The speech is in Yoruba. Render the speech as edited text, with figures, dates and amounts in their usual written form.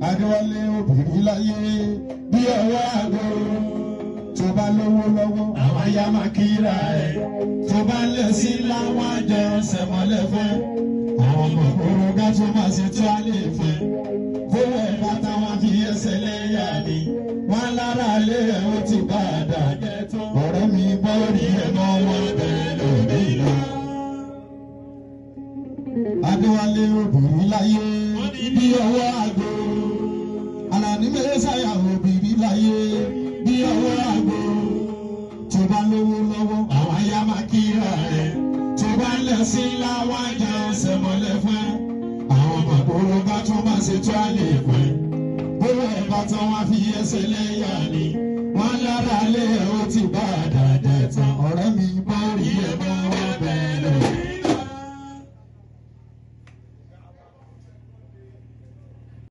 Adéwálé obìnrin láyé bí ọwọ́ àgbo. Tó bá lówó lọ́wọ́, àwọn aya máa kíra ẹ̀. Tó bá lẹ̀ sí láwọn àjọ ṣẹ̀mọ́lẹ̀ fẹ́. Àwọn kòkòrò ká tó máa ṣe tó a lè fẹ́. Fowó ẹ̀ bá táwọn fi ẹsẹ̀ lẹ́yà ni. Wọ́n lára lé ẹ̀ ó ti bá a dà jẹ́ tán. Ọ̀rẹ́ mi bọ́ọ̀rì ẹ̀ mọ́ wọn bẹ́ẹ̀ lómi lọ. Adéwálé obìnrin láyé bí ọwọ́ àgbo. Àlàní Mẹ́sàyà obìnrin láyé bí ọwọ́ àgbo. Tó bá lówó lọ́wọ́, àwọn aya máa kíra rẹ̀. Tó bá lẹ̀ sí láwọn àjà ọ̀sẹ̀ mọ́lẹ̀ fún ẹ. Àwọn kòkòrò bá tún máa ṣe tó àlè pẹ́. Bówó ẹ̀ bá tán wá fi ẹsẹ̀ lẹ́yà ni. Wọ́n lára lé ẹ̀ ó ti bá a dàdẹ̀ tán. Ọ̀rẹ́ mi